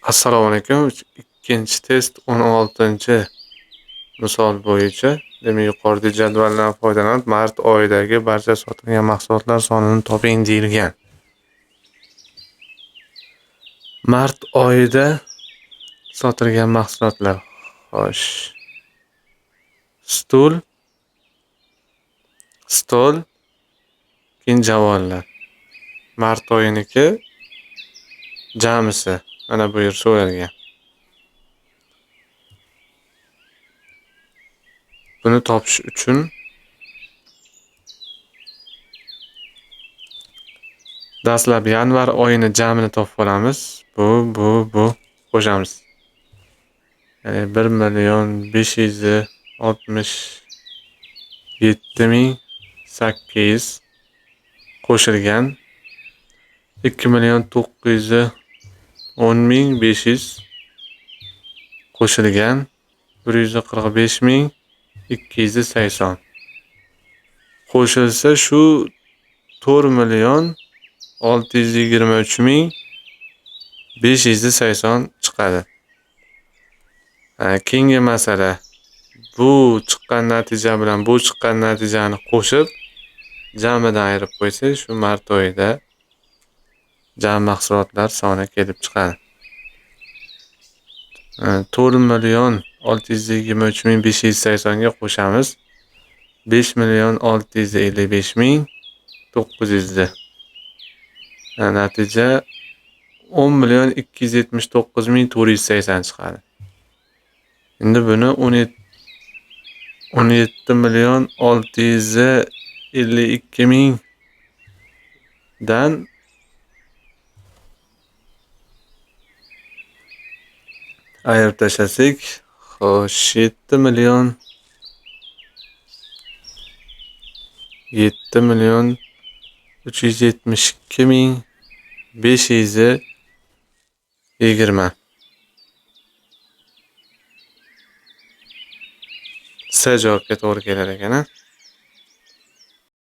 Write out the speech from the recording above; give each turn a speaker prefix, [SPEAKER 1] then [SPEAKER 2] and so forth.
[SPEAKER 1] Assalomu alaykum. Ikkinchi test 16-misol bo'yicha, demak, yuqoridagi jadvaldan foydalanib, mart oyidagi barcha sotilgan mahsulotlar sonini toping deyilgan. Mart oyida sotilgan mahsulotlar. Xo'sh. Stul, stol, keyin javonlar. Mart oyiniki jamisi mana bu yer so'ralgan. Buni topish uchun dastlab yanvar oyini jamini topib olamiz. Bu qo'shamiz. Ya'ni 1 567 800 qo'shilgan 2 910 500 qo'shilgan 145 280 qo'shilsa shu 4 623 580 chiqadi. Keyingi masala, bu chiqqan natija bilan bu chiqqan natijani qo'shib jamidan ayirib qo'ysak, shu mart oyida jam mahsulotlar soni kelib chiqadi. 4 623 580 ga qo'shamiz 5 655 900 ni. Natija 10 279 480 chiqadi. Endi buni 17 652 000 dan ayirib tashlasak, xo'sh, 7 372 520. S javobga to'g'ri kelar ekan, a?